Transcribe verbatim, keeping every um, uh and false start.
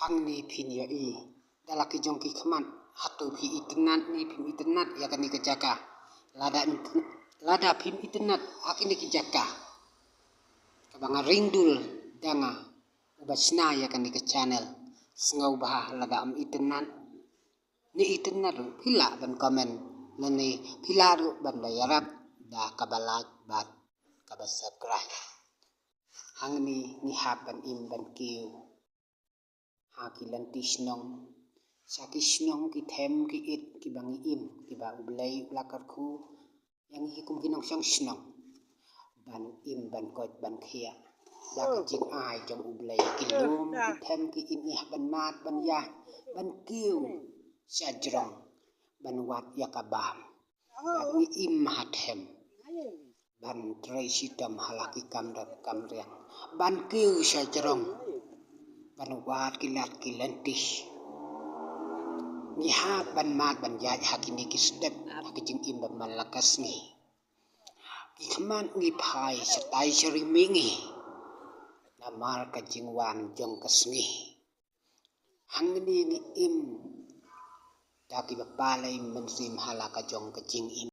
Hangne phin ïohi da la ki jong ki khmat, hato phi itynnad ne phim itynnad ïa kane ka jaka. Lada, lada phim itynnad ha kine ki jaka kaba nga ring dul da nga uba shna ïa kane ka channel, sngewbha lada ym itynnad ne itynnad ruh phi lah ban comment lane phi lah ruh ban da ïarap da kaba like bad kaba subscribe. Hangne ngi hap ban im ban kiew ha ki lynti shnong, sha ki shnong ki them ki it kiba ngi im, kiba U Blei u la kyrkhu ïa ngi kum ki nongshong shnong ban im ban koit ban khiah da ka jingai jong U Blei. Ki lum ki them ki it ngi hap ban mad ban ïaid ban kiew sha jrong ban wad ïa ka bam. Bad ngi im ha them ban trei shitom ha la ki kam dap kam riang, ban kiew sha jrong ban wad ki lad ki lynti. Ngi hap ban mad ban ïaid ha kine ki step ha ki jingim ba man la ka sngi. Ki khmat ngi phai shatai sha ri mihngi namar ka jingwan jong ka sngi. Hangne ngi im da kiba palei mynsiem ha la ka jong ka jingim.